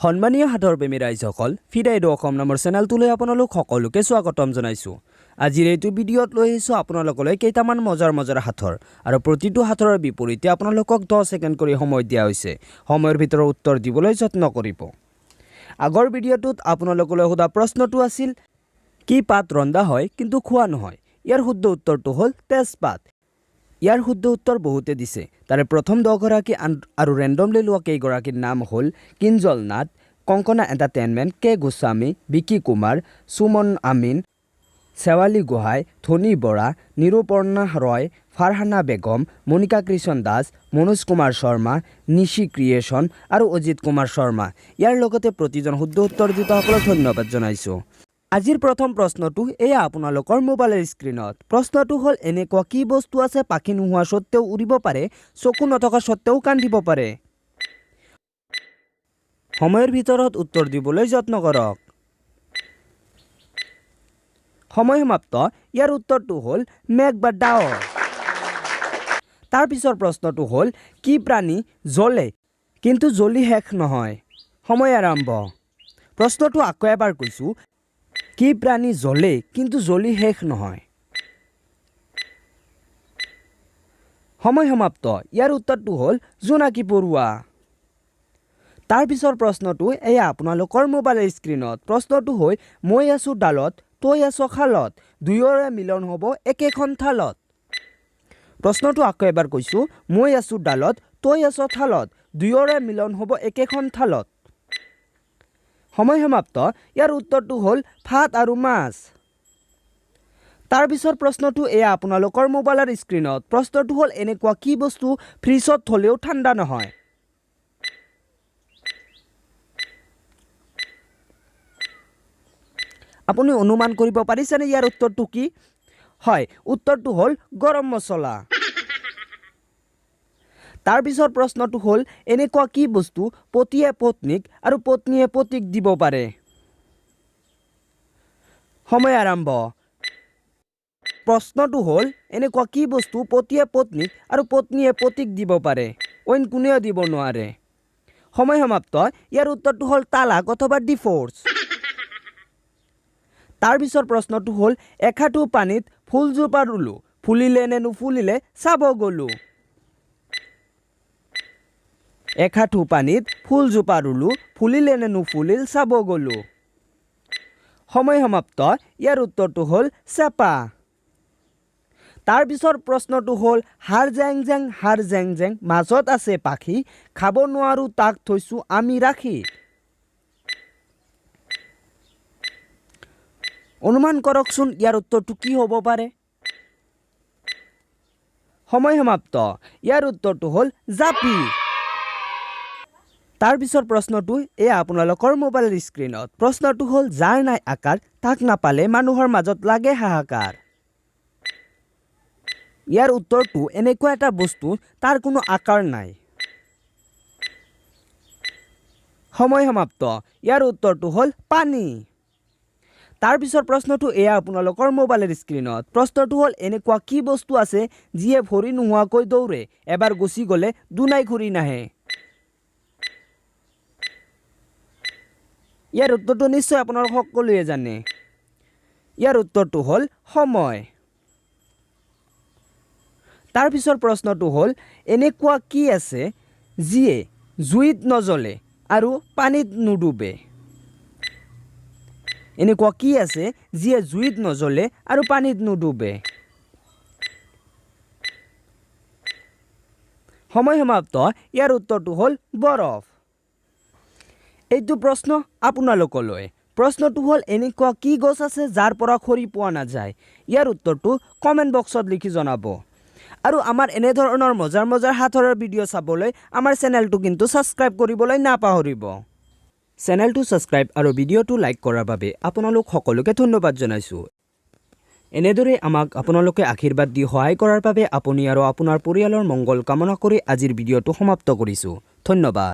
সন্মানীয় সাঁথৰপ্ৰেমী ৰাইজসকল, ফিডাইডো অসম নামৰ চেনেলটোলৈ আপোনালোক সকলোকে স্বাগতম জনাইছোঁ। আজিৰ এইটো ভিডিঅ'ত লৈ আহিছোঁ আপোনালোকলৈ কেইটামান মজাৰ মজাৰ সাঁথৰ আৰু প্ৰতিটো সাঁথৰৰ বিপৰীতে আপোনালোকক 10 ছেকেণ্ড কৰি সময় দিয়া হৈছে। সময়ৰ ভিতৰত উত্তৰ দিবলৈ যত্ন কৰিব। আগৰ ভিডিঅ'টোত আপোনালোকলৈ সোধা প্ৰশ্নটো আছিল, কি পাত ৰন্ধা হয় কিন্তু খোৱা নহয়? ইয়াৰ শুদ্ধ উত্তৰটো হ'ল তেজপাত। ইয়াৰ শুদ্ধ উত্তৰ বহুতে দিছে। তাৰে প্ৰথম 10গৰাকী আৰু ৰেণ্ডমলি লোৱা কেইগৰাকীৰ নাম হ'ল কিঞ্জল নাথ, কংকনা এণ্টাৰটেইনমেণ্ট, কে গোস্বামী, বিকি কুমাৰ, সুমন আমিন, শেৱালী গোহাঁই, ধনী বৰা, নিৰুপৰ্ণা ৰয়, ফাৰহানা বেগম, মণিকা কৃষ্ণ দাস, মনোজ কুমাৰ শৰ্মা, নিশি ক্ৰিয়েশ্যন আৰু অজিত কুমাৰ শৰ্মা। ইয়াৰ লগতে প্ৰতিজন শুদ্ধ উত্তৰ দিওঁতাসকলক ধন্যবাদ জনাইছোঁ। আজিৰ প্ৰথম প্ৰশ্নটো এয়া আপোনালোকৰ মোবাইলৰ স্ক্ৰীণত। প্ৰশ্নটো হ'ল, এনেকুৱা কি বস্তু আছে পাখি নোহোৱা সত্ত্বেও উৰিব পাৰে, চকু নথকা সত্ত্বেও কান্দিব পাৰে? সময়ৰ ভিতৰত উত্তৰ দিবলৈ যত্ন কৰক। সময় সমাপ্ত। ইয়াৰ উত্তৰটো হ'ল মেঘ বা ডাৱৰ। তাৰ পিছৰ প্ৰশ্নটো হ'ল, কি প্ৰাণী জ্বলে কিন্তু জ্বলি শেষ নহয়? সময় আৰম্ভ। প্ৰশ্নটো আকৌ এবাৰ কৈছোঁ, কি প্ৰাণী জ্বলে কিন্তু জ্বলি শেষ নহয়? সময় সমাপ্ত। ইয়াৰ উত্তৰটো হ'ল জোনাকী পৰুৱা। তাৰ পিছৰ প্ৰশ্নটো এয়া আপোনালোকৰ মোবাইলৰ স্ক্ৰীণত। প্ৰশ্নটো হ'ল, মই আছোঁ ডালত, তই আছ খালত, দুয়োৰে মিলন হ'ব একেখন থালত। প্ৰশ্নটো আকৌ এবাৰ কৈছোঁ, মই আছোঁ ডালত, তই আছ থালত, দুয়োৰে মিলন হ'ব একেখন থালত। সময় সমাপ্ত। ইয়াৰ উত্তৰটো হ'ল ভাত আৰু মাছ। তাৰ পিছৰ প্ৰশ্নটো এয়া আপোনালোকৰ মোবাইলৰ স্ক্ৰীণত। প্ৰশ্নটো হ'ল, এনেকুৱা কি বস্তু ফ্ৰিজত থ'লেও ঠাণ্ডা নহয়? আপুনি অনুমান কৰিব পাৰিছেনে ইয়াৰ উত্তৰটো কি হয়? উত্তৰটো হ'ল গৰম মছলা। তাৰ পিছৰ প্ৰশ্নটো হ'ল, এনেকুৱা কি বস্তু পতিয়ে পত্নীক আৰু পত্নীয়ে পতিক দিব পাৰে? সময় আৰম্ভ। প্ৰশ্নটো হ'ল, এনেকুৱা কি বস্তু পতিয়ে পত্নীক আৰু পত্নীয়ে পতিক দিব পাৰে, অইন কোনেও দিব নোৱাৰে? সময় সমাপ্ত। ইয়াৰ উত্তৰটো হ'ল তালাক অথবা ডিভোৰ্চ। তাৰ পিছৰ প্ৰশ্নটো হ'ল, এহাঁঠু পানীত ফুলজোপা ৰুলো, ফুলিলে নে নুফুলিলে চাব গ'লো। এহাঁঠু পানীত ফুলজোপা ৰুলো, ফুলিলে নে নুফুলিল চাব গ'লো। সময় সমাপ্ত। ইয়াৰ উত্তৰটো হ'ল চেপা। তাৰ পিছৰ প্ৰশ্নটো হ'ল, হাৰ জেং জেং হাৰ জেং জেং, মাজত আছে পাখি, খাব নোৱাৰোঁ তাক থৈছোঁ আমি ৰাখি। অনুমান কৰকচোন ইয়াৰ উত্তৰটো কি হ'ব পাৰে? সময় সমাপ্ত। ইয়াৰ উত্তৰটো হ'ল জাপি। তাৰ পিছৰ প্ৰশ্নটো এয়া আপোনালোকৰ মোবাইলৰ স্ক্ৰীণত। প্ৰশ্নটো হ'ল, যাৰ নাই আকাৰ, তাক নাপালে মানুহৰ মাজত লাগে হাহাকাৰ। ইয়াৰ উত্তৰটো, এনেকুৱা এটা বস্তু তাৰ কোনো আকাৰ নাই। সময় সমাপ্ত। ইয়াৰ উত্তৰটো হ'ল পানী। তাৰ পিছৰ প্ৰশ্নটো এয়া আপোনালোকৰ মোবাইলৰ স্ক্ৰীণত। প্ৰশ্নটো হ'ল, এনেকুৱা কি বস্তু আছে যিয়ে ভৰি নোহোৱাকৈ দৌৰে, এবাৰ গুচি গ'লে দুনাই ঘূৰি নাহে? ইয়াৰ উত্তৰটো নিশ্চয় আপোনালোক সকলোৱে জানে। ইয়াৰ উত্তৰটো হ'ল সময়। তাৰ পিছৰ প্ৰশ্নটো হ'ল, এনেকুৱা কি আছে যিয়ে জুইত নজ্বলে আৰু পানীত নুডুবে? এনেকুৱা কি আছে যিয়ে জুইত নজ্বলে আৰু পানীত নুডুবে? সময় সমাপ্ত। ইয়াৰ উত্তৰটো হ'ল বৰফ। এইটো প্ৰশ্ন আপোনালোকলৈ। প্ৰশ্নটো হ'ল, এনেকুৱা কি গছ আছে যাৰ পৰা খৰি পোৱা নাযায়? ইয়াৰ উত্তৰটো কমেণ্ট বক্সত লিখি জনাব। আৰু আমাৰ এনেধৰণৰ মজাৰ মজাৰ সাঁথৰৰ ভিডিঅ' চাবলৈ আমাৰ চেনেলটো কিন্তু ছাবস্ক্ৰাইব কৰিবলৈ নাপাহৰিব। চেনেলটো ছাবস্ক্ৰাইব আৰু ভিডিঅ'টো লাইক কৰাৰ বাবে আপোনালোক সকলোকে ধন্যবাদ জনাইছোঁ। এনেদৰে আমাক আপোনালোকে আশীৰ্বাদ দি সহায় কৰাৰ বাবে আপুনি আৰু আপোনাৰ পৰিয়ালৰ মংগল কামনা কৰি আজিৰ ভিডিঅ'টো সমাপ্ত কৰিছোঁ। ধন্যবাদ।